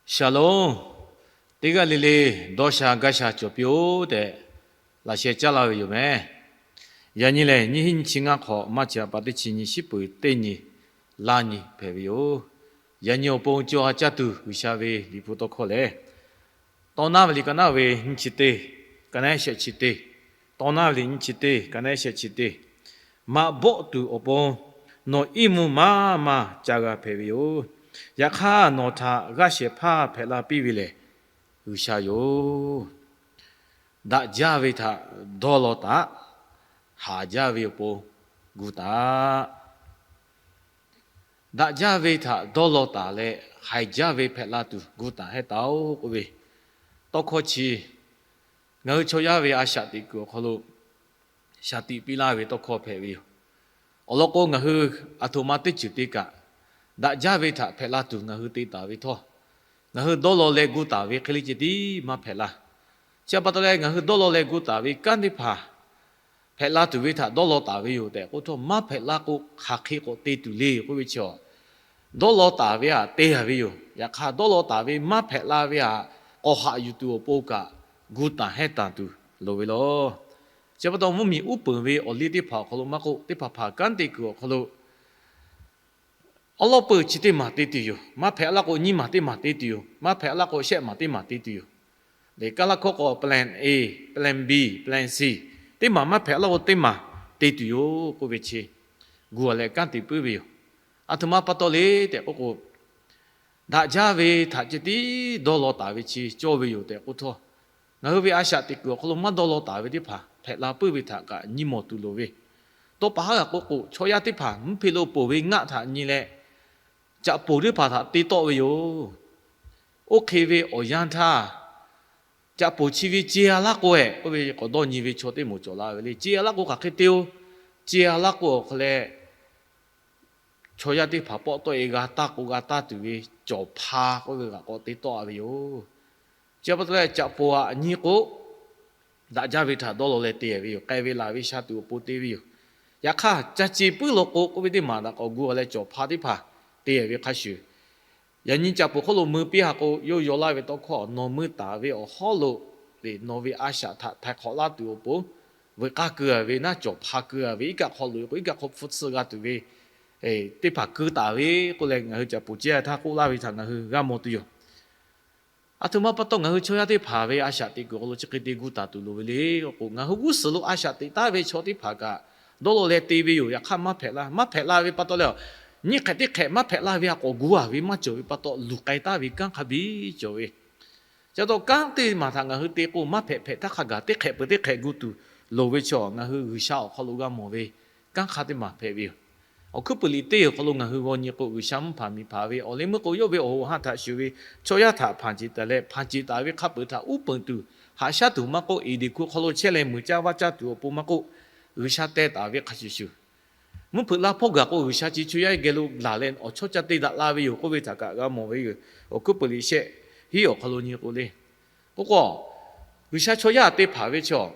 Shalom. Teˇ g'aˇ le le dawˇ sha gaˇ sha cawˬ piˇ-oˆ tehꞈ laꞈ sheh caˉ laˇ ve yoˬ meh. Yaꞈ nyi lehˬ, nyiˇ hinˉ nyiˇ chi ngaˇ hk'awꞈ, March ha pa teˇ chi nyi, shiˉ peuˍ teˇ nyi, laˇ nyi hpehꞈ ve yoˬ. Yaꞈ nyi awˬ pon co ha caˇ tuˬ G'uiˬsha ve Liꞈ hpu tawˇ hkawˇ lehˬ, Tawˇ naˉ ve liꞈ ka naˉ ve nyiˇ chi teˇ, ka naˉ shehˆ chi teˇ, Tawˇ naˉ ve liꞈ nyiˇ chi teˇ, ka naˉ shehˆ chi teˇ, Maꞈ bawˆ tuˬ awˬ pon nawˬ iˉ mvuhˇ maˇ maˇ ca g'a hpehꞈ ve yoˬ. Yaꞈ hk'aˇ, nawˬ htaꞈ g'aˇ shehˍ hpaˇ hpehꞈ la piˇ ve lehˬ, G'uiˬsha yoˬ. Daꞈ jaˇ ve htaꞈ dawˇ law taˍ. Haˍ jaˇ ve awˬ pon gu taˍ. Daꞈ jaˇ ve htaꞈ dawˇ law taˍ leh, haiˬ jaˇ ve hpehꞈ la tuˬ gu taˍ hehˉ taˍ-oꞈ k'oˆ ve tawˇ hkawˇ chi, ngaˬ hui chaw yaˇ ve a shaꞈ teꞈ kuiˬ awˬ hk'aw lo shaˍ tiꞈ piˇ laˇ ve tawˇ hkawˇ hpehꞈ ve yoˬ. Awˬ lawn k'o, ngaˬ hui aˬ htoꞈ ma teˇ ceuˬ te kaꞈ, daꞈ jaˇ ve htaꞈ hpehꞈ la tuˬ ngaˬ hui te taˍ ve htawˇ, ngaˬ hui dawˇ law leh gu taˍ ve hk'e le ceh tiˉ maˇ hpehꞈ la. Chi pa taw leh, ngaˬ hui dawˇ law leh gu taˍ ve kanˉ teˇ hpaˍ hpehꞈ la tuˬ ve htaꞈ dawˇ law taˍ ve yoˬ tehꞈ k'oˆ htawˇ, maˇ hpehꞈ la k'o, hk'aˬ hk'e k'awꞈ te tuˬ le k'oˆ ve chi, dawˇ law taˍ ve htaꞈ te taˍ ve yoˬ. Yaꞈ hk'aˇ, dawˇ law taˍ ve maˇ hpehꞈ la ve htaꞈ k'awꞈ haꞈ yuˬ tuˬ awˬ pon kaꞈ, gu taˍ hehˉ taˍ tuˬ loˍ ve law. Chi pa taw, mvuhˇmiˬ uˉ peunˍ ve awˬ liˇ teˇ hpaˍ awˬ hk'aw lo maˇ k'oˆ, teˇ hpaˍ hpaˍ kanˉ te kuiˬ awˬ hk'aw lo awˉ lawˉ peuˬ chi teˇ maˬ te tuˬ yoˬ. Maˇ hpehꞈ la k'o, nyiˇ maˬ teˇ maˬ te tuˬ yoˬ. Maˇ hpehꞈ la k'o, shehˆ maˬ teˇ maˬ te tuˬ yoˬ. Lehˬ, kaˇ laˇ hkawˇ k'o, plan A, plan B, plan C, teˇ maˬ maˇ hpehꞈ la k'o, teˇ maˬ te tuˬ yoˬ k'oˆ ve chi, gu leh kanˉ te puiˉ ve yoˬ. Aˬ htoꞈ ma pa taw le tehꞈ k'oˆ k'o, daꞈ jaˇ ve htaꞈ ceh tiˉ dawˇ law taˍ ve chi cawˇ ve yoˬ tehꞈ k'oˆ htawˇ, ngaˬ hui ve a shaꞈ teꞈ kuiˬ awˬ hk'aw lo maˇ dawˇ law taˍ ve teˇ hpaˍ hpehꞈ la puiˉ ve htaꞈ kaꞈ nyi mawˬ tuˬ loˍ ve, tawˇ pa haˉ g'a k'oˆ k'o, chaw yaˇ teˇ hpaˍ mvuhˇ hpe lo ponˬ ve ngaˆ htaꞈ nyi leh, caꞈ poˍ teˇ hpaˍ htaꞈ te tawˆ ve yoˬ. Oˇ hk'e ve awˬ yanˇ htaˇ, caꞈ poˍ chi ve ce-a laˇ k'o-eh k'oˆ ve k'awꞈ dawˇ nyi ve chaw teˇ moˍ cawˬ la ve le. Ce-a laˇ k'o hk'aˬ hk'e te-o. Ce-a laˇ k'o awˬ hk'aw leh, chaw yaˇ teˇ hpaˍ pawˆ tawˆ-e g'a taˇ k'o g'a taˇ tuˬ ve cawˬ hpa k'oˆ ve g'aꞈ k'awꞈ te tawˆ-a ve yoˬ. Chi pa taw leh, caꞈ poˍ aꞈ nyi k'o, daꞈ jaˇ ve htaꞈ dawˇ law leh te ve yoˬ. K'ai ve laˬ ve sha tuˬ awˬ pon te ve yoˬ. Yaꞈ hk'aˇ, ca ce puiˉ law k'o k'oˆ ve teˇ maˬ daꞈ k'awꞈ gu-a leh cawˬ hpa teˇ hpaˍ te ve hk'a shuˍ, yaꞈ nyi caꞈ poˍ hk'oˆ lo mui piˇ-a k'o, yawˇ yaw laˇ ve tawˇ hkawˇ, nawˬ mui taˍ ve awˬ hawˉ lo, nawˬ ve a shaꞈ htaꞈ htaiˍ hk'awꞈ laˇ tuˬ awˬ pon, veuꞈ k'aˇ keu-a ve naˉ cawˬ hpa keu-a ve, iˉ kaˆ hk'aw loꞈ-e k'o iˉ kaˆ hk'aw hpfuhˇ tsuhˇ g'a tuˬ ve teˇ hpaˍ keu taˍ ve k'oˆ leh, ngaˬ hui caꞈ poˍ ceh-a htaˇ k'oˆ laˇ ve htaꞈ ngaˬ hui g'a mawˬ tuˬ yoˬ. Aˬ htoꞈ ma pa taw ngaˬ hui chaw yaˇ teˇ hpaˍ ve a shaꞈ teꞈ kuiˬ awˬ hk'aw lo chi hk'e te gu taˍ tuˬ loˍ ve le k'o, ngaˬ hui g'uˇ suhˍ lo a shaꞈ teꞈ taˉ ve chaw teˇ hpaˍ kaꞈ dawˇ law leh te ve yoˬ. Yaꞈ hk'aˇ maˇ hpehꞈ la. Maˇ hpehꞈ la ve pa taw leh, nyiˇ hk'ehꞈ teˇ hk'ehꞈ maˇ hpehꞈ la ve htaꞈ k'awꞈ gu-a ve maˇ cawˬ ve pa taw, luˬ k'ai taˍ ve kanˉ hk'a biˇ cawˬ ve. Chi pa taw kanˉ teˇ maˬ htaꞈ ngaˬ hui te k'o, maˇ hpehꞈ hpehꞈ htaˇ hk'a gaˬ teˇ hk'ehꞈ peuˬ teˇ hk'ehꞈ gu tuˬ loˍ ve chaw, ngaˬ hui G'uiˬsha awˬ hk'aw lo g'a mawˬ ve kanˉ hk'a teˇ maˬ hpehꞈ ve yoˬ. Awˬ hkuiˉ puiˍ liꞈ teˇ awˬ hk'aw lo ngaˬ hui g'aw nyi k'o, G'uiˬsha mvuhˇ hpanˍ miˬ hpanˍ ve awˬ leh meuˇ k'o, yawˇ ve awˬ hoꞈ ha htaꞈ shuˍ ve chaw yaˇ htaꞈ hpanˍ ceˬ taˍ leh, hpanˍ ceˬ taˍ ve hk'a peuˬ htaꞈ uˉ peunˍ tuˬ haꞈ shaˉ tuˬ maˇ k'oˆ, Eˍdenˍ hkuˇ hk'aw lo chehˇ leh muiˬ caˇ vaˇ caˇ tuˬ awˬ pon maˇ k'oˆ, G'uiˬsha teh taˍ ve hk'a shuˍ shuˍ, mvuhˇ hpeuꞈ laˇ hpawˇ gaˬ k'o, G'uiˬsha chi chaw yaˇ geh lo laˬ leh awˬ chawˇ caˇ te daꞈ la ve yoˬ k'oˆ ve htaꞈ kaꞈ g'a mawˬ ve yoˬ. Awˬ hkuiˉ puiˍ liꞈ shehˆ hiˉ awˬ hk'aw lo nyi k'o le, k'oˆ k'o, G'uiˬsha chaw yaˇ te hpanˍ ve chaw,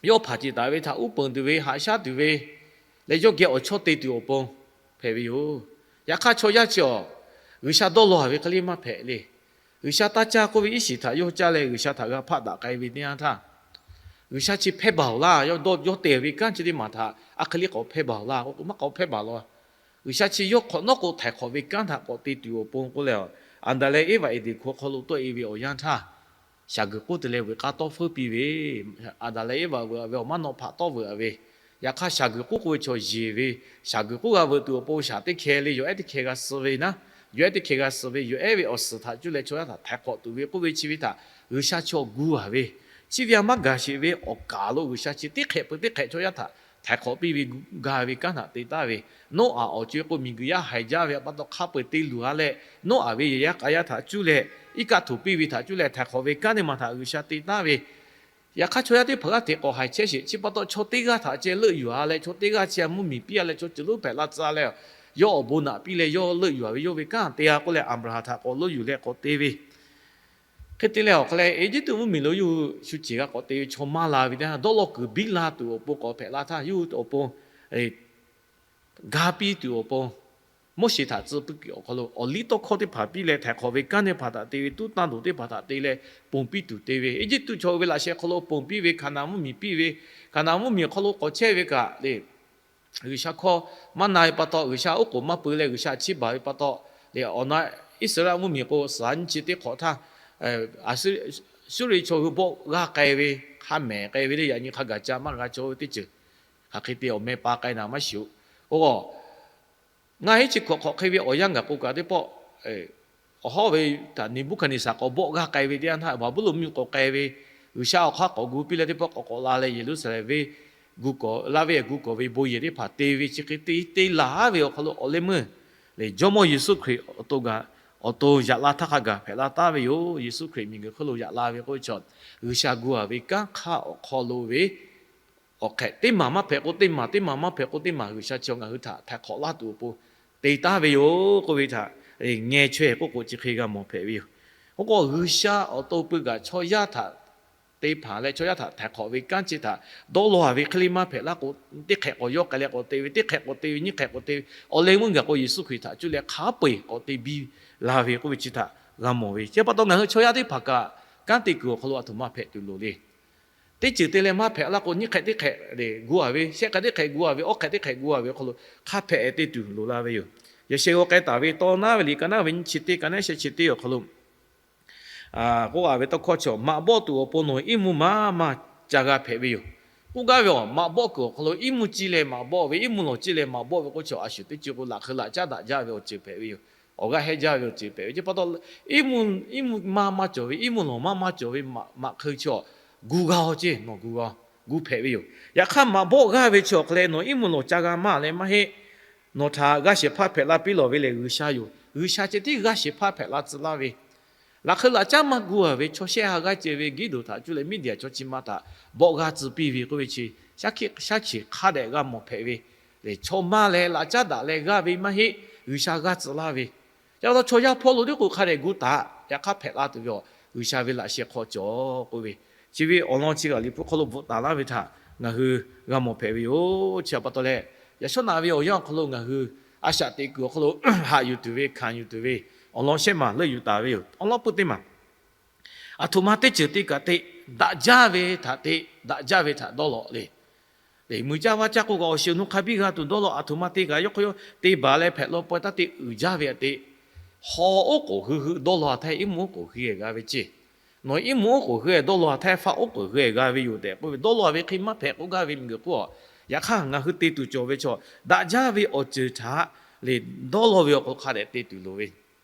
yawˇ hpanˍ ceˬ taˍ ve htaꞈ uˉ peunˍ tuˬ ve, haꞈ shaˉ tuˬ ve leh yawˇ geh awˬ chawˇ te tuˬ awˬ pon hpehꞈ ve yoˬ. Yaꞈ hk'aˇ, chaw yaˇ chi awˬ G'uiˬsha dawˇ law-a ve hk'e le maˇ hpehꞈ le. G'uiˬsha taˇ caˇ k'oˆ ve iˉ shiˍ htaꞈ yawˇ caˇ leh G'uiˬsha htaꞈ g'a hpaˆ daꞈ k'ai ve teˇ yanˇ htaˇ, G'uiˬsha chi hpehˇ baˬ-oˬ laˇ. Yawˇ dawˇ yawˇ te ve kanˉ chi teˇ maˬ htaꞈ a hk'e le k'awꞈ hpehˇ baˬ-oˬ laˇ k'o, maˇ k'awꞈ hpehˇ baˬ law. G'uiˬsha chi yawˇ hk'awꞈ nawˉ k'o htaiˍ hk'awꞈ ve kanˉ htaꞈ k'awꞈ te tuˬ awˬ pon k'oˆ leh, Aˍdanˍ leh Eˇvaꞈ Eˍdenˍ hkuˇ hk'aw lo tawˆ-e ve awˬ yanˇ htaˇ, shaˍ guiˬ k'oˆ te leh veuꞈ k'aˇ tawˇ feuˉ piˇ ve, Aˍdanˍ leh Eˇvaꞈ veuꞈ-a ve awˬ maˇ nawˆ hpaꞈ tawˇ veuꞈ-a ve. Yaꞈ hk'aˇ, shaˍ guiˬ k'oˆ k'oˆ ve chaw yeˬ ve, shaˍ guiˬ k'oˆ g'a veuꞈ tuˬ awˬ pon shaˍ teˇ hkeh le yawˬ ehˉ teˇ hkeh g'a suh ve naˉ, yawˬ ehˉ teˇ hkeh g'a suh ve, yawˬ ehˉ ve awˬ suhˍ htaꞈ cuˇ leh chaw yaˇ htaꞈ htaiˍ hk'awꞈ tuˬ ve k'oˆ ve chi ve htaꞈ G'uiˬsha chaw gu-a ve, chi ve a maˇ gaˬ sheˍ ve awˬ kaˍ lo G'uiˬsha chi teˇ hk'ehꞈ peuˬ teˇ hk'ehꞈ chaw yaˇ htaꞈ htaiˍ hk'awꞈ piˇ ve gaˇ ve kanˉ htaꞈ te taˍ ve, Noˉaꞈ awˬ co-e k'o miˬguiˬ yaˇ haiˬ jaˇ ve pa taw hk'a peu-eˬ te luˬ-a leh, Noˉaꞈ ve yehˬ yaˇ k'a yaˇ htaꞈ cuˇ leh, iˉ kaˆ htoꞈ piˇ ve htaꞈ cuˇ leh htaiˍ hk'awꞈ ve kanˉ teˇ maˬ htaꞈ G'uiˬsha te taˍ ve, yaꞈ hk'aˇ chaw yaˇ teˇ hpaˍ g'aˇ hteꞈ k'awꞈ haiˬ chehˇ sheˍ. Chi pa taw chaw teˇ g'aˇ htaꞈ ceh leuˆ yuˬ-a leh, chaw teˇ g'aˇ chi a mvuhˇmiˬ piˇ-a leh chaw ceuˬ lonˉ hpehꞈ la tcuh leh, yawˇ awˬ bon naꞈ piˇ leh yawˇ leuˆ yuˬ-a ve yawˇ ve kanˉ te-a k'oˆ leh, Aˍbraˍhanˍ htaꞈ k'awꞈ leuˆ yuˬ leh k'awꞈ te ve hk'e te leh, awˬ hk'a leh Eˇjiˇtuꞈ mvuhˇmiˬ lo yawˇ hui shu ceˬ g'a k'awꞈ te ve chaw maˇ la ve teˇ yanˇ, dawˇ law kuiˬ biˇ la tuˬ awˬ pon k'awꞈ hpehꞈ la htaˇ, yawˇ hui awˬ pon ga piˇ tuˬ awˬ pon Moˉseˍ htaꞈ tcuh puiˉ kuiˬ awˬ hk'aw lo awˬ liˇ tawˇ hkawˇ teˇ hpaˍ piˇ leh htaiˍ hk'awꞈ ve kanˉ teˇ hpaˍ htaꞈ te ve, tuˉ tanˇ doˍ teˇ hpaˍ htaꞈ te leh ponˬ piˇ tuˬ te ve, Eˇjiˇtuꞈ chaw hui ve laꞈ sheh hk'aw lo ponˬ piˇ ve, Hkaˍnanˍ mvuhˇmiˬ piˇ ve, Hkaˍnanˍ mvuhˇmiˬ awˬ hk'aw lo k'awꞈ chehˇ ve kaꞈ le, G'uiˬsha hkawˇ maˇ na ve pa taw, G'uiˬsha oˉ k'oˍ maˇ peu leh G'uiˬsha chiˇ baˬ ve pa taw, le awˬ na Iˉsaˍreˍlaˆ mvuhˇmiˬ k'o suhˍ ha nyiˇ chi teˇ hk'awꞈ htaˇ, Suˇriˆ chaw hui bawˆ g'aˇ k'ai ve, hk'a mehˍ k'ai ve le, yaꞈ nyi hk'a gaˬ ca maˇ g'a chaw ve teˇ ceuˬ hk'aˬ hk'e te awˬ meh pa k'ai naˍ maˇ shiˍ-oˬ. K'o, ngaˇ heˆ chi hkawꞈ hk'awꞈ hk'e ve awˬ yanˇ gaˬ k'o kaꞈ teˇ pawˆ, awˬ hawˉ ve htaꞈ Neˍbuˆhkaˍneˍsaˍ k'awꞈ bawˆ g'aˇ k'ai ve teˇ yanˇ htaˇ, Baˍbuˍlonˍ mvuhˇmiˬ k'awꞈ k'ai ve, G'uiˬsha awˬ hk'aˇ k'awꞈ gu piˇ leh teˇ pawˆ k'awꞈ k'awꞈ la leh Yeˍruˆsaˍlehnˍ venˇ gu kawˍ, laˇ venˇ gu kawˍ ve bon yehˬ teˇ hpaˍ te ve chi hk'e te te laˬ ve awˬ hk'aw lo awˬ leh meuˇ le Jawˇmawˇ Yeˍsuˆ Hkriꞈ awˬ to gaˬ, awˬ to yaꞈ la htaˇ hk'a gaˬ hpehꞈ la taˍ ve yoˬ. Yeˍsuˆ Hkriꞈ miˬguiˬ hk'oˆ lo yaꞈ la ve k'oˆ ve chaw, G'uiˬsha gu-a ve kanˉ hk'aˇ awˬ hk'aw lo ve awˬ hk'ehꞈ teˇ maˬ maˇ hpehꞈ k'o teˇ maˬ, teˇ maˬ maˇ hpehꞈ k'o teˇ maˬ G'uiˬsha chi ngaˬ hui htaꞈ htaiˍ hk'awꞈ laˇ tuˬ awˬ pon te taˍ ve yoˬ k'oˆ ve htaꞈ ngeh chaweh k'oˆ k'o chi hk'e g'a mawˬ hpehꞈ ve yoˬ. K'o k'o, G'uiˬsha awˬ to pui kaꞈ chaw yaˇ htaꞈ te hpanˍ leh chaw yaˇ htaꞈ htaiˍ hk'awꞈ ve kanˉ chi htaꞈ dawˇ law-a ve hk'e le maˇ hpehꞈ laˇ k'o, teˇ hk'ehꞈ k'awꞈ yawˇ k'ai leh k'awꞈ te ve, teˇ hk'ehꞈ k'awꞈ te ve, nyiˇ hk'ehꞈ k'awꞈ te ve, awˬ leh meuˇ gaˬ k'o Yeˍsuˆ Hkriꞈ htaꞈ cuˇ leh hk'a peu-eˬ k'awꞈ te biˇ la ve k'oˆ ve chi htaꞈ g'a mawˬ ve. Chi pa taw ngaˬ hui chaw yaˇ teˇ hpaˍ kaꞈ kanˉ te kuiˬ awˬ hk'aw lo aˬ htoꞈ ma hpehꞈ tuˬ loˍ le. Teˇ ceuˬ te leh maˇ hpehꞈ laˇ k'o, nyiˇ hk'ehꞈ teˇ hk'ehꞈ le gu-a ve, shehˆ hk'ehꞈ teˇ hk'ehꞈ gu-a ve, awˇ hk'ehꞈ teˇ hk'ehꞈ gu-a ve awˬ hk'aw lo hk'a hpehꞈ te tuˬ loˍ la ve yoˬ. Yaꞈ sheh g'aw k'ai taˍ ve tawˇ naˉ ve liꞈ ka naˉ ve nyiˇ chi teˇ, ka naˉ sheh chi teˇ awˬ hk'aw lo k'oˆ-a ve tawˇ hkawˇ chi, maꞈ bawˆ tuˬ awˬ pon nawˬ iˉ mvuhˇ maˇ maˇ ca g'a hpehꞈ ve yoˬ. K'oˆ gaˇ ve, maꞈ bawˆ kuiˬ awˬ hk'aw lo iˉ mvuhˇ ciˇ leh maꞈ bawˆ ve, iˉ mvuhˇ lawˬ ciˇ leh maꞈ bawˆ ve k'oˆ chi, a shuˍ teˇ ceuˬ k'o laꞈ hk'eu laꞈ caˉ daꞈ jaˇ ve awˬ ceuˬ hpehꞈ ve yoˬ. Awˬ g'aˇ hehnˇ jaˇ ve awˬ ceuˬ hpehꞈ ve. Chi pa taw iˉ mvuhˇ, iˉ mvuhˇ maˇ maˇ cawˬ ve, iˉ mvuhˇ lawˬ maˇ maˇ cawˬ ve maꞈ hk'eu chi, gu g'a-o ceˇ, nawˬ gu g'a, gu hpehꞈ ve yoˬ. Yaꞈ hk'aˇ maꞈ bawˆ g'aˇ ve chi awˬ hk'aw leh nawˬ iˉ mvuhˇ lawˬ ca g'a maˇ leh maˇ heˆ. Nawˬ htaꞈ g'aˇ shehˍ hpaˇ hpehꞈ la piˇ lawˬ ve lehˬ G'uiˬsha yoˬ. G'uiˬsha ceh tiˉ g'aˇ shehˍ hpaˇ hpehꞈ la tcuh laˇ ve, laꞈ hk'eu laꞈ caˉ maˇ gu-a ve chaw shehˆ ha g'aˇ ceh ve Giˇdeˍonˍ htaꞈ cuˇ leh Miˇdiˍaˍ chaw chi ma htaꞈ bawˆ g'aˇ tcuh piˇ ve k'oˆ ve chi, shaˉ hkiˆ shaˉ cheˬ hk'a dehꞈ g'a mawˬ hpehꞈ ve. Lehˬ chaw ma leh laꞈ caˉ daꞈ leh g'aˇ ve maˇ heˆ, G'uiˬsha g'aˇ tcuh laˇ ve. Chi pa taw chaw yaˇ hpawˇ lo tiˉ k'o hk'a dehꞈ gu taˍ, yaꞈ hk'aˇ hpehꞈ la tuˬ ve awˬ G'uiˬsha ve laꞈ sheh hk'aw cawˬ k'oˆ ve, chi ve awˬ lawn chi kaꞈ Liꞈ hpu hk'aw lo bvuhꞈ taˍ laˇ ve htaꞈ ngaˬ hui g'a mawˬ hpehꞈ ve yoˬ. Chi pa taw leh, yaꞈ shawˉ naꞈ ve awˬ yanˇ awˬ hk'aw lo ngaˬ hui a shaꞈ teꞈ kuiˬ awˬ hk'aw lo haꞈ yuˬ tuˬ ve, hkanˍ yuˬ tuˬ ve awˬ lawn shehˆ maˬ leuˆ yuˬ taˍ ve yoˬ. Awˬ lawn pui teˇ maˬ, aˬ htoꞈ ma teˇ ceuˬ te kaꞈ te, daꞈ jaˇ ve htaꞈ te, daꞈ jaˇ ve htaꞈ dawˇ law le. Lehˬ muiˬ caˇ vaˇ caˇ k'oˆ kaꞈ awˬ shiˍ awˬ nu hk'a biˇ g'a tuˬ dawˇ law, aˬ htoꞈ ma te kaꞈ yawˇ hk'aw yawˇ te baˬ leh hpehꞈ law pawehˇ taˇ te uiˍ jaˇ ve htaꞈ te, haw oˉ k'oˍ hui hui dawˇ law htaˇ iˉ mvuhˇ oˉ k'oˍ hui g'a ve ceˇ. Nawˬ iˉ mvuhˇ oˉ k'oˍ hui dawˇ law htaˇ faˆ oˉ k'oˍ hui g'a ve yoˬ tehꞈ k'oˆ ve, dawˇ law ve hk'e maˇ hpehꞈ k'oˆ gaˇ ve miˬguiˬ hk'oˆ a. Yaꞈ hk'aˇ ngaˬ hui te tuˬ cawˬ ve chaw, daꞈ jaˇ ve awˬ ceuˬ htaꞈ lehˬ dawˇ law ve awˬ hk'aw lo hk'a dehꞈ te tuˬ loˍ ve,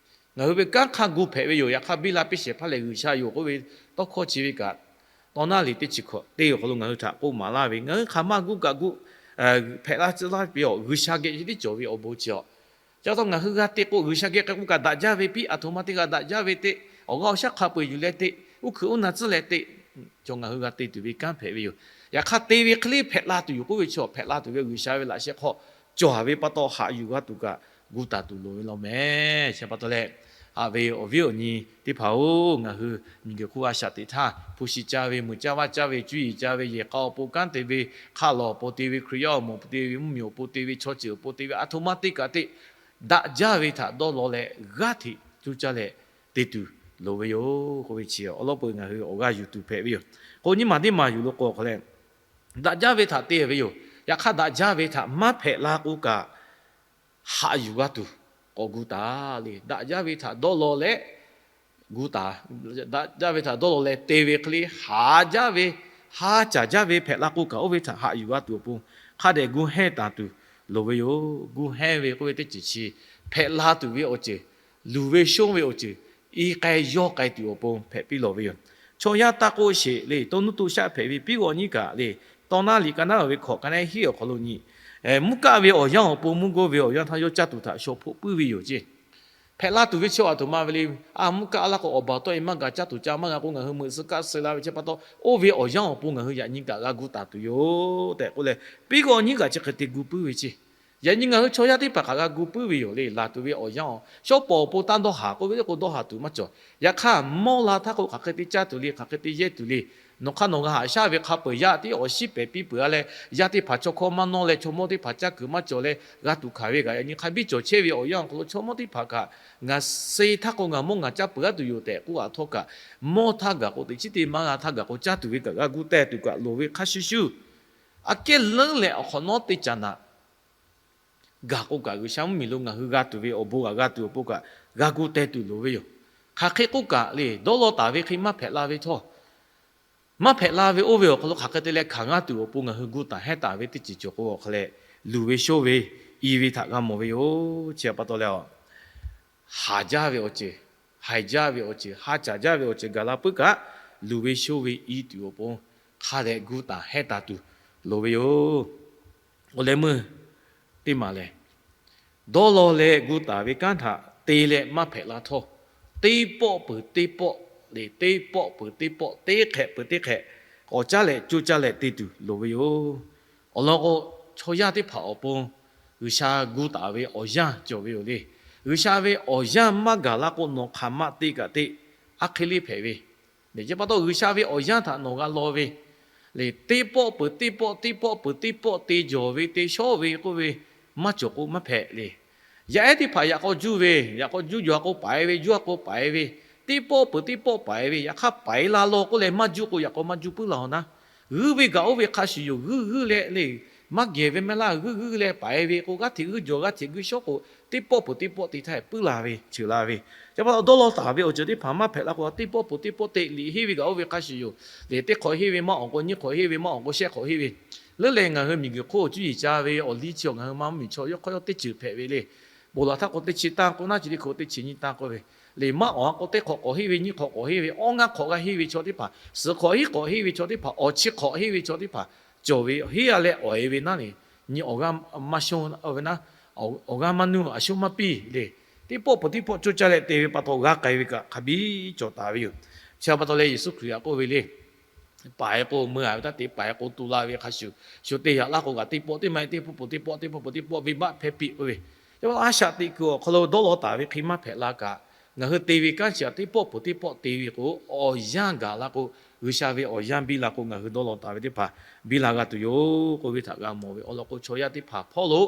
ngaˬ hui ve kanˉ hk'a gu hpehꞈ ve yoˬ. Yaꞈ hk'aˇ biˇ la piˇ shehˍ hpaˇ lehˬ G'uiˬsha yoˬ k'oˆ ve tawˇ hkawˇ chi ve kaꞈ, tawˇ naˉ liꞈ teˇ chi hkawꞈ teˇ awˬ hk'aw lo ngaˬ hui htaꞈ k'oˆ maˍ laˇ ve, ngaˬ hui hk'aˬ ma gu kaꞈ gu hpehꞈ la tcuh laˇ piˇ-oˬ. G'uiˬsha geh chi tiˉ cawˬ ve awˬ bon chi a. Chi pa taw ngaˬ hui g'a te k'o G'uiˬsha geh k'ai k'o kaꞈ daꞈ jaˇ ve piˇ, aˬ htoꞈ ma te kaꞈ daꞈ jaˇ ve te, awˬ g'aˇ awˬ shaˉ hk'a peu-eˬ yuˬ leh te, uˉ hkui uˉ na tcuhˉ leh te, chaw ngaˬ hui g'a te tuˬ ve kanˉ hpehꞈ ve yoˬ. Yaꞈ hk'aˇ te ve hk'e le hpehꞈ la tuˬ yoˬ k'oˆ ve chaw, hpehꞈ la tuˬ ve G'uiˬsha ve laꞈ sheh hk'aw cawˬ ve pa taw haꞈ yuˬ g'a tuˬ kaꞈ gu taˍ tuˬ loˍ ve law mehˬ. Chi pa taw leh, haꞈ ve awˬ viˉ awˬ nyi teˇ hpaˍ-oˬ, ngaˬ hui miˬguiˬ hk'oˆ a shaꞈ teꞈ htaˇ hpu shi caˇ ve, muiˬ caˇ vaˇ caˇ ve, cuˇ yiˍ caˇ ve, yehˬ k'a awˬ pon kanˉ te ve, hk'aˆ lawˬ awˬ pon te ve, Hkriꞈ yaˇ awˬ moˍ te ve, mvuhˇmiˬ awˬ pon te ve, chaw ceuˬ awˬ pon te ve, aˬ htoꞈ ma te kaꞈ te, daꞈ jaˇ ve htaꞈ dawˇ law leh g'aˇ hteꞈ cuˇ caˇ leh te tuˬ loˍ ve yoˬ k'oˆ ve chi awˬ lawn peuˬ ngaˬ hui awˬ g'aˇ yuˬ tuˬ hpehꞈ ve yoˬ. K'o nyiˇ maˬ teˇ maˬ yuˬ lo k'o hk'a leh, daꞈ jaˇ ve htaꞈ te ve yoˬ. Yaꞈ hk'aˇ daꞈ jaˇ ve htaꞈ maˇ hpehꞈ la k'o kaꞈ haꞈ yuˬ g'a tuˬ k'awꞈ gu taˍ le. Daꞈ jaˇ ve htaꞈ dawˇ law leh gu taˍ, daꞈ jaˇ ve htaꞈ dawˇ law leh te ve hk'e le, haꞈ jaˇ ve, ha caˍ jaˇ ve hpehꞈ la k'o kaꞈ oˇ ve htaꞈ haꞈ yuˬ g'a tuˬ awˬ pon hk'a dehꞈ gu hehnˇ taˍ tuˬ loˍ ve yoˬ. Gu hehnˇ ve k'oˆ ve teˇ ceuˬ chi hpehꞈ la tuˬ ve awˬ ceuˬ, luˬ ve shonˇ ve awˬ ceuˬ, i k'ai yawˇ k'ai tuˬ awˬ pon hpehꞈ piˇ lawˬ ve yoˬ. Chaw yaˇ taˇ k'oˆ sheˍ le, to nuˇ to shaˆ hpehꞈ ve piˇ g'awꞈ nyiˇ kaꞈ le, tawˇ naˉ liꞈ ka naˉ ve hkawꞈ ka naˉ hiˉ awˬ hk'aw lo nyi, mvuhˇ kaˆ ve awˬ yanˇ awˬ pon mvuhˇ gawˇ ve awˬ yanˇ htaˇ yawˇ caˇ tuˬ htaꞈ shaw hpoˆ puiˉ ve yoˬ ceˇ. Hpehꞈ la tuˬ ve chi aˬ htoꞈ ma ve le. A, mvuhˇ kaˆ laˇ k'o awˬ baˬ tawˆ e maˇ gaˬ, caˇ tuˬ ca maˇ g'a k'o ngaˬ hui meuꞈ suh kaˆ suh la ve chi pa taw, oˇ ve awˬ yanˇ awˬ pon ngaˬ hui yaꞈ nyi kaꞈ g'a gu taˍ tuˬ yoˬ tehꞈ k'oˆ leh, piˇ g'awꞈ nyiˇ kaꞈ chi hk'e te gu puiˉ ve ceˇ. Yaꞈ nyi ngaˬ hui chaw yaˇ teˇ hpaˍ hk'aˬ g'a gu puiˉ ve yoˬ le. Laˬ tuˬ ve awˬ yanˇ awˬ, shawˉ pawˍ awˬ pon taˇ dawˇ haˍ k'oˆ ve le k'o dawˇ haˍ tuˬ maˇ cawˬ. Yaꞈ hk'aˇ mawˇ la htaˇ k'o hk'aˬ hk'e te caˇ tuˬ le, hk'aˬ hk'e te yehˇ tuˬ le. Nawˬ hk'aˇ nawˬ g'a haꞈ shaˉ ve hk'a peuˬ, yaˇ tiˉ awˬ shiˉ pehˍ piˇ peuˬ-a leh, yaˇ teˇ hpaˍ chaw hkawˇ maˇ nawˇ leh chaw mawˇ teˇ hpaˍ caˇ kuiˬ maˇ cawˬ leh g'a tuˬ hkanˍ ve kaꞈ, yaꞈ nyi hk'a biˇ cawˬ chehˇ ve awˬ yanˇ awˬ hk'aw lo chaw mawˇ teˇ hpaˍ kaꞈ ngaˬ suh htaˇ k'o ngaˬ mawˇ ngaˬ caˇ peuˬ-a tuˬ yoˬ tehꞈ k'oˆ-a htawˇ kaꞈ, mawˇ htaˇ gaˬ k'o teꞈ chiˉ te maˇ g'a htaˇ gaˬ k'o caˇ tuˬ ve kaꞈ g'a gu teh tuˬ kaꞈ loˍ ve hk'a shuˍ shuˍ, aꞈ kehˉ leuˉ leh awˬ hk'awꞈ nawˉ teˇ caꞈ naꞈ gaˬ k'o kaꞈ, G'uiˬsha mvuhˇmiˬ lo ngaˬ hui g'a tuˬ ve awˬ bon g'a g'a tuˬ awˬ pon kaꞈ g'a gu teh tuˬ loˍ ve yoˬ. Hk'aˬ hk'e k'oˆ kaꞈ le, dawˇ law taˍ ve hk'e maˇ hpehꞈ la ve htawˇ, maˇ hpehꞈ la ve oˇ ve awˬ hk'aw lo hk'aˬ hk'e te leh hkanˍ g'a tuˬ awˬ pon ngaˬ hui gu taˍ hehˉ taˍ ve teˇ ceuˬ cawˬ k'o, awˬ hk'a leh luˬ ve shoˇ ve i ve htaꞈ g'a mawˬ ve yoˬ. Chi pa taw leh, haˍ jaˇ ve awˬ ceuˬ, haiˬ jaˇ ve awˬ ceuˬ, ha caˍ jaˇ ve awˬ ceuˬ gaˬ la puiˉ kaꞈ, luˬ ve shoˇ ve i tuˬ awˬ pon hk'a dehꞈ gu taˍ hehˉ taˍ tuˬ loˍ ve yoˬ. Awˬ leh meuˇ teˇ maˬ lehˬ, dawˇ law leh gu taˍ ve kanˉ htaꞈ te leh maˇ hpehꞈ la htawˇ, teˇ pawˆ peuˬ teˇ pawˆ le, teˇ pawˆ peuˬ teˇ pawˆ, teˇ hk'ehꞈ peuˬ teˇ hk'ehꞈ k'awꞈ caˉ leh coˇ caˇ leh te tuˬ loˍ ve yoˬ. Awˬ lawn k'o, chaw yaˇ teˇ hpaˍ awˬ pon G'uiˬsha gu taˍ ve awˬ yanˇ cawˬ ve yoˬ le. G'uiˬsha ve awˬ yanˇ maˇ gaˬ la k'o, nawˬ hk'aˬ ma te kaꞈ te, aˉ hk'e le hpehꞈ ve. Chi pa taw G'uiˬsha ve awˬ yanˇ htaꞈ nawˬ g'a law ve le, teˇ pawˆ peuˬ teˇ pawˆ, teˇ pawˆ peuˬ teˇ pawˆ te jawˬ ve, te shawˉ ve k'oˆ ve maˇ cawˬ k'o maˇ hpehꞈ le. Yaˇ ehˉ teˇ hpaˍ yaꞈ k'aw juˇ ve, yaꞈ k'aw juˇ jaw k'o paiˍ ve, juˇ a k'o paiˍ ve, teˇ pawˆ peuˬ teˇ pawˆ paiˍ ve, yaꞈ hk'aˇ paiˍ la law k'oˆ leh maˇ juˇ k'o, yaꞈ k'aw maˇ juˇ puiˉ la-oˬ naˉ. G'uiˇ ve gaˬ oˇ ve hk'a shuˍ yoˬ. G'uiˇ g'uiˇ leh le, maˇ gehˬ ve maˇ heˆ laˇ. G'uiˇ g'uiˇ leh paiˍ ve k'o, g'aˇ hteꞈ g'uiˇ jaw, g'aˇ hteꞈ g'uiˇ shawˉ k'o, teˇ pawˆ peuˬ teˇ pawˆ te htaˇ puiˉ la ve, ceuˬ la ve. Chi pa taw dawˇ law taˍ ve awˬ ceuˬ teˇ hpaˍ maˇ hpehꞈ la k'o, teˇ pawˆ peuˬ teˇ pawˆ te liꞈ henˇ ve gaˬ oˇ ve hk'a shuˍ yoˬ. Lehˬ teˇ hk'awꞈ henˇ ve maˇ awˬ k'o, nyiˇ hk'awꞈ henˇ ve maˇ awˬ k'o, shehˆ hk'awꞈ henˇ ve leuˉ leh, ngaˬ hui miˬguiˬ hk'oˆ cuˇ yiˍ ca ve awˬ liˇ chi awˬ ngaˬ hui maˇ mvuhˇmiˬ chaw yawˇ hk'aw yawˇ teˇ ceuˬ hpehꞈ ve le. Ponˬ laˬ htaˇ k'o teˇ chi tanˇ k'o, naˉ chi teˇ hk'awꞈ teˇ chi nyiˇ tanˇ k'oˆ ve le, maˇ awˬ ha k'o teˇ hk'awꞈ k'awꞈ henˇ ve, nyiˇ hk'awꞈ k'awꞈ henˇ ve, awˇ ngaˇ hk'awꞈ g'a henˇ ve chaw teˇ hpaˍ, suhˍ hk'awꞈ hiˉ k'awꞈ henˇ ve chaw teˇ hpaˍ, awˬ chi hk'awꞈ henˇ ve chaw teˇ hpaˍ cawˬ ve, henˇ a leh awˬ e ve naˉ le, nyi awˬ g'aˇ maˇ shonˇ ve naˉ, awˬ g'aˇ maˇ nuˇ, a shu maˇ piˇ le. Teˇ pawˆ peuˬ teˇ pawˆ coˇ caˇ leh te ve pa taw g'a k'ai ve kaꞈ hk'a biˇ cawˬ taˍ ve yoˬ. Chi pa taw leh Yeˍsuˆ Hkriꞈ htaꞈ k'oˆ ve le, paiˍ k'o meuˇ a ve taˇ te, paiˍ k'o tu la ve hk'a shuˍ, shu te yaꞈ laˇ k'o kaꞈ teˇ pawˆ teˇ maˇ heˆ, teˇ pawˆ peuˬ teˇ pawˆ, teˇ pawˆ peuˬ teˇ pawˆ venˇbaˆ hpehˇ piˇ k'oˆ ve. Chi pa taw a shaꞈ teꞈ kuiˬ awˬ hk'aw lo dawˇ law taˍ ve hk'e maˇ hpehꞈ la kaꞈ, ngaˬ hui te ve kanˉ chi a teˇ pawˆ peuˬ teˇ pawˆ te ve k'o, awˬ yanˇ gaˬ la k'o, G'uiˬsha ve awˬ yanˇ biˇ la k'o, ngaˬ hui dawˇ law taˍ ve teˇ hpaˍ biˇ la g'a tuˬ yoˬ k'oˆ ve htaꞈ g'a mawˬ ve awˬ lawn k'o, chaw yaˇ teˇ hpaˍ hpawˇ lo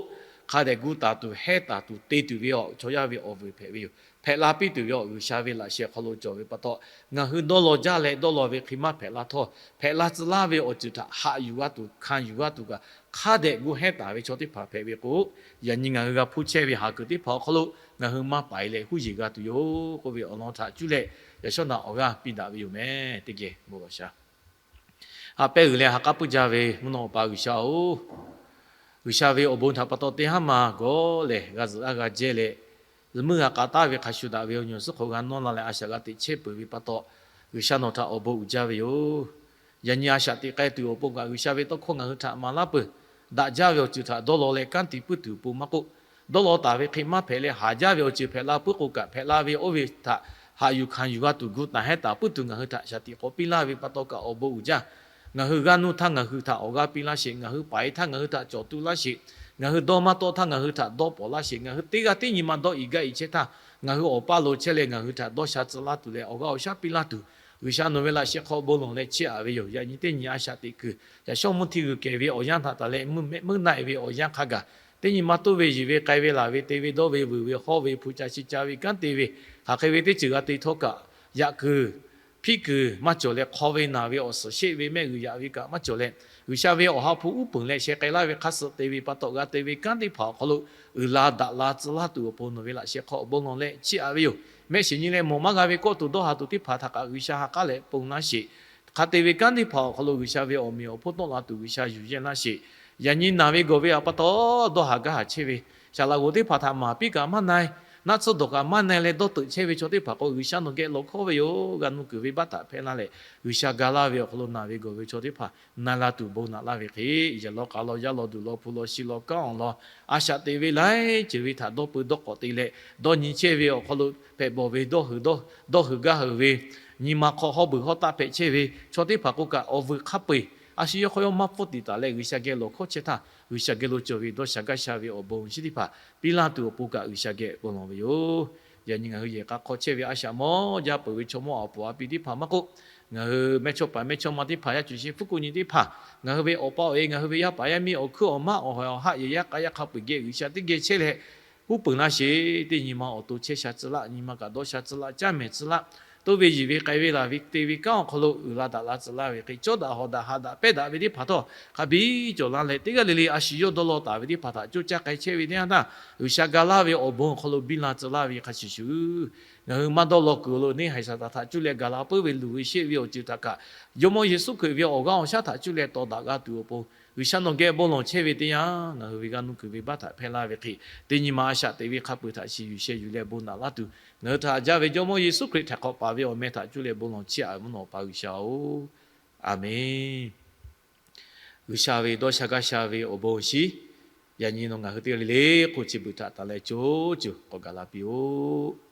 hk'a dehꞈ gu taˍ tuˬ, hehˉ taˍ tuˬ, te tuˬ ve awˬ chaw yaˇ ve awˬ vuiˬ hpehꞈ ve yoˬ. Hpehꞈ la piˇ tuˬ ve awˬ G'uiˬsha ve laꞈ sheh hk'aw lo cawˬ ve pa taw, ngaˬ hui dawˇ law jaˇ leh dawˇ law ve hk'e maˇ hpehꞈ la htawˇ, hpehꞈ la tcuh laˇ ve awˬ ceuˬ htaꞈ haꞈ yuˬ g'a tuˬ, hkanˍ yuˬ g'a tuˬ kaꞈ, hk'a dehꞈ gu hehˉ taˍ ve chaw teˇ hpaˍ hpehꞈ ve k'o, yaꞈ nyi ngaˬ hui g'a hpuˇ chehˇ ve haˍ kuiˬ teˇ hpaˍ awˬ hk'aw lo ngaˬ hui maˇ paiˍ leh huˉ yeˬ g'a tuˬ yoˬ k'oˆ ve awˬ lawn htaꞈ cuˇ leh, yaꞈ shawˉ naꞈ awˬ g'aˇ piˇ daꞈ ve yoˬ meh. Teˇ geh bon lawˬ sha. Ha pehˇ g'uiˬ leh ha k'aˉ puiˉ jaˇ ve mvuhˇ naw Awˬ pa G'uiˬsha-oˬ, G'uiˬsha ve awˬ bon htaꞈ pa taw teˇ haˉ ma gawˇ lehˬ g'a zuhꞈ laˇ g'a jehˇ leh, zuhꞈ muiˇ g'a k'a taˍ ve hk'a shuˍ daꞈ ve awˬ nyi awˬ suhˉ hk'aw g'a nawˇ la leh a shaꞈ g'a teꞈ chehˇ peuˬ ve pa taw, G'uiˬsha nawˬ htaꞈ awˬ bon uiˍ jaˇ ve yoˬ. Yaꞈ nyi a shaꞈ teꞈ k'ai tuˬ awˬ pon kaꞈ G'uiˬsha ve tawˇ hkawˇ ngaˬ hui htaꞈ maˍ laˇ peuˬ. Daꞈ jaˇ ve awˬ ceuˬ htaꞈ dawˇ law leh kanˉ te puiˉ tuˬ awˬ pon maˇ k'oˆ, dawˇ law taˍ ve hk'e maˇ hpehꞈ leh haˍ jaˇ ve awˬ ceuˬ hpehꞈ la puiˉ k'o kaꞈ, hpehꞈ la ve oˇ ve htaꞈ haꞈ yuˬ hkanˍ yuˬ g'a tuˬ gu taˍ hehˉ taˍ puiˉ tuˬ ngaˬ hui htaꞈ shaˍ tiꞈ k'awꞈ piˇ laˇ ve pa taw kaꞈ awˬ bon uiˍ jaˇ. Ngaˬ hui g'aˇ nuˇ htaˇ ngaˬ hui htaꞈ awˬ g'aˇ piˇ laˇ sheˍ. Ngaˬ hui paiˍ htaˇ ngaˬ hui htaꞈ cawˬ tu laˇ sheˍ. Ngaˬ hui dawˇ maˇ tawˆ htaˇ ngaˬ hui htaꞈ dawˇ pawnˍ laˇ sheˍ. Ngaˬ hui teˇ g'aˇ teˇ nyi ma dawˇ i gaˇ i chehˇ htaˇ, ngaˬ hui awˬ paˇ lo chehˇ leh ngaˬ hui htaꞈ dawˇ sha tcuh laˇ tuˬ leh awˬ g'aˇ awˬ shaˉ piˇ laˇ tuˬ, G'uiˬsha nawˬ ve laꞈ sheh hk'aw bon lawˬ leh chiˇ aꞈ ve yoˬ. Yaꞈ nyi teˇ nyi a shaꞈ teꞈ kuiˬ, yaꞈ shawˉ mvuhˇ hti g'uiˬ kehˬ ve awˬ yanˇ htaꞈ taˍ leh meuˇ naˆ-e ve awˬ yanˇ hk'a gaˬ, teˇ nyi ma toˇ ve yiˬ ve k'ai ve laˬ ve te ve dawˇ ve vuiˬ ve hawˇ ve hpu ca shi ca ve kanˉ te ve, hk'aˬ hk'e ve teˇ ceuˬ g'a te htawˇ kaꞈ, yaꞈ kuiˬ hpiˆ kuiˬ maˇ cawˬ leh hk'aw ve naˬ ve awˬ suhˍ sheˆ ve mehˆ g'uiˬ yaꞈ ve kaꞈ maˇ cawˬ leh, G'uiˬsha ve awˬ ha hpu uˉ peunˍ leh sheh k'ai laˇ ve hk'a suh te ve pa taw g'a te ve kanˉ teˇ hpaˍ awˬ hk'aw lo uiˍ la daꞈ la tcuh laˇ tuˬ awˬ pon nawˬ ve laꞈ sheh hk'aw awˬ bon lawˬ leh chiˇ aꞈ ve yoˬ. Mehˆ shiˍ nyi leh mawˬ maˇ g'a ve kawˆ tuˬ dawˇ haˍ tuˬ teˇ hpaˍ htaꞈ kaꞈ G'uiˬsha ha k'aˉ leh pon laˇ sheˍ. Hk'a te ve kanˉ teˇ hpaˍ awˬ hk'aw lo G'uiˬsha ve awˬ meꞈ awˬ hponˇ tawˆ la tuˬ G'uiˬsha yuˬ yehˇ laˇ sheˍ. Yaꞈ nyi naˬ ve gawˬ ve pa taw dawˇ haˍ gaˇ haˍ chehˇ ve, shaˍ laꞈ g'oˍ teˇ hpaˍ htaꞈ maˍ piˇ kaꞈ maˇ na-e, naˆ tsuhˇ dawˬ kaꞈ maˇ na-e leh dawˇ teuꞈ chehˇ ve chaw teˇ hpaˍ k'o, G'uiˬsha nawˬ geh lawˬ hkawˇ ve yoˬ. G'a nuˇ kuiˬ ve baˆ htaꞈ hpehˇ laˇ leh, G'uiˬsha ga laˇ ve awˬ hk'aw lo naˬ ve gawˬ ve chaw teˇ hpaˍ na la tuˬ bon naꞈ laˇ ve hk'e, yaꞈ law k'a law yaˇ law duˬ law hpu law shi law kanˉ awˬ lawn a shaꞈ te ve laiˉ ceuˬ ve htaꞈ dawˇ peu dawˇ k'awꞈ te leh, dawˇ nyi chehˇ ve awˬ hk'aw lo hpehꞈ bawˬ ve dawˇ hui gaˇ hui ve, nyi ma hk'aw hawˉ beuˬ hawˉ taˆ hpehꞈ chehˇ ve chaw teˇ hpaˍ k'o kaꞈ, awˬ vuiˬ hk'a peu-eˬ a shu yawˇ hk'aw yawˇ maˇ pfuhˇ tiꞈ taˍ leh G'uiˬsha geh lawˬ hkawˇ chehˇ htaˇ, G'uiˬsha geh lo cawˬ ve dawˇ sha gaˇ sha ve awˬ bon chi teˇ hpaˍ piˇ laˇ tuˬ awˬ pon kaꞈ G'uiˬsha geh bon lawˬ ve yoˬ. Yaꞈ nyi ngaˬ hui yehˬ k'a hk'aw chehˇ ve a shaꞈ mawˇ jaˇ peuˬ ve chaw mawˇ awˬ puˍ awˬ pi teˇ hpaˍ maˇ k'oˆ, ngaˬ hui mehˇchawˇpaˍ mehˇchawˇma teˇ hpaˍ, yaˇ cuˬ sheˍ hpu kuˬ nyi teˇ hpaˍ, ngaˬ hui ve awˬ pa awˬ e, ngaˬ hui ve yaˇ paˍ yaˇ miˇ awˬ hkuiˉ awˬ maˇ awˬ hawehˬ awˬ haˆ yehˬ yaˇ k'a yaˇ hk'a peu-eˬ geh G'uiˬsha teˇ geh chehˇ leh, uˉ peunˍ laˇ sheˍ. Teˇ nyi ma awˬ to chehˇ sha tcuh laˇ, nyi ma kaꞈ dawˇ sha tcuh laˇ, caˇ mehˍ tcuh laˇ, toˇ ve yiˬ ve k'ai ve laˬ ve te ve kanˉ awˬ hk'aw lo uiˍ la daꞈ la tcuh laˇ ve hk'e, cawˇ daꞈ hawˍ daꞈ haꞈ daꞈ pehˇ daꞈ ve teˇ hpaˍ htawˇ hk'a biˇ cawˬ laˇ leh, teˇ g'aˇ le le a shu yawˇ dawˇ law taˍ ve teˇ hpaˍ htaꞈ coˇ caˇ k'ai chehˇ ve teˇ yanˇ htaˇ, G'uiˬsha ga laˇ ve awˬ bon awˬ hk'aw lo biˇ la tcuh laˇ ve hk'a shuˍ shuˍ, ngaˬ hui maˇ dawˇ law kuiˬ lo neˇ haiˬ Saˍtanˍ htaꞈ cuˇ leh gaˬ la puiˉ ve luˬ ve sheˆ ve awˬ ceuˬ htaꞈ kaꞈ, Jawˇmawˇ Yeˍsuˆ Hkriꞈ ve awˬ g'aˇ awˬ shaˉ htaꞈ cuˇ leh tawˍ daꞈ g'a tuˬ awˬ pon, G'uiˬsha nawˬ geh bon lawˬ chehˇ ve teˇ yanˇ, ngaˬ hui ve g'a nuˇ kuiˬ ve baˆ htaꞈ hpehˇ laˇ ve hk'e, teˇ nyi ma a shaꞈ teꞈ ve hk'a peu-eˬ htaꞈ shiˍ yuˬ sheh yuˬ leh bon naꞈ laˇ tuˬ, ngaˬ hui htaꞈ haꞈ jaˇ ve Jawˇmawˇ Yeˍsuˆ Hkriꞈ htaꞈ hk'awꞈ paˍ ve awˬ meh htaꞈ cuˇ leh bon lawˬ chiˇ aꞈ ve mvuhˇ naw Awˬ pa G'uiˬsha-oˬ, Aˍmenˇ. G'uiˬsha ve dawˇ sha gaˇ sha ve awˬ bon awˬ shinˉ, yaꞈ nyi nawˬ ngaˬ hui teˇ g'aˇ le le k'oˆ chi beuꞈ htaꞈ taˍ leh co cuˬ k'awꞈ gaˬ la piˇ-oˆ.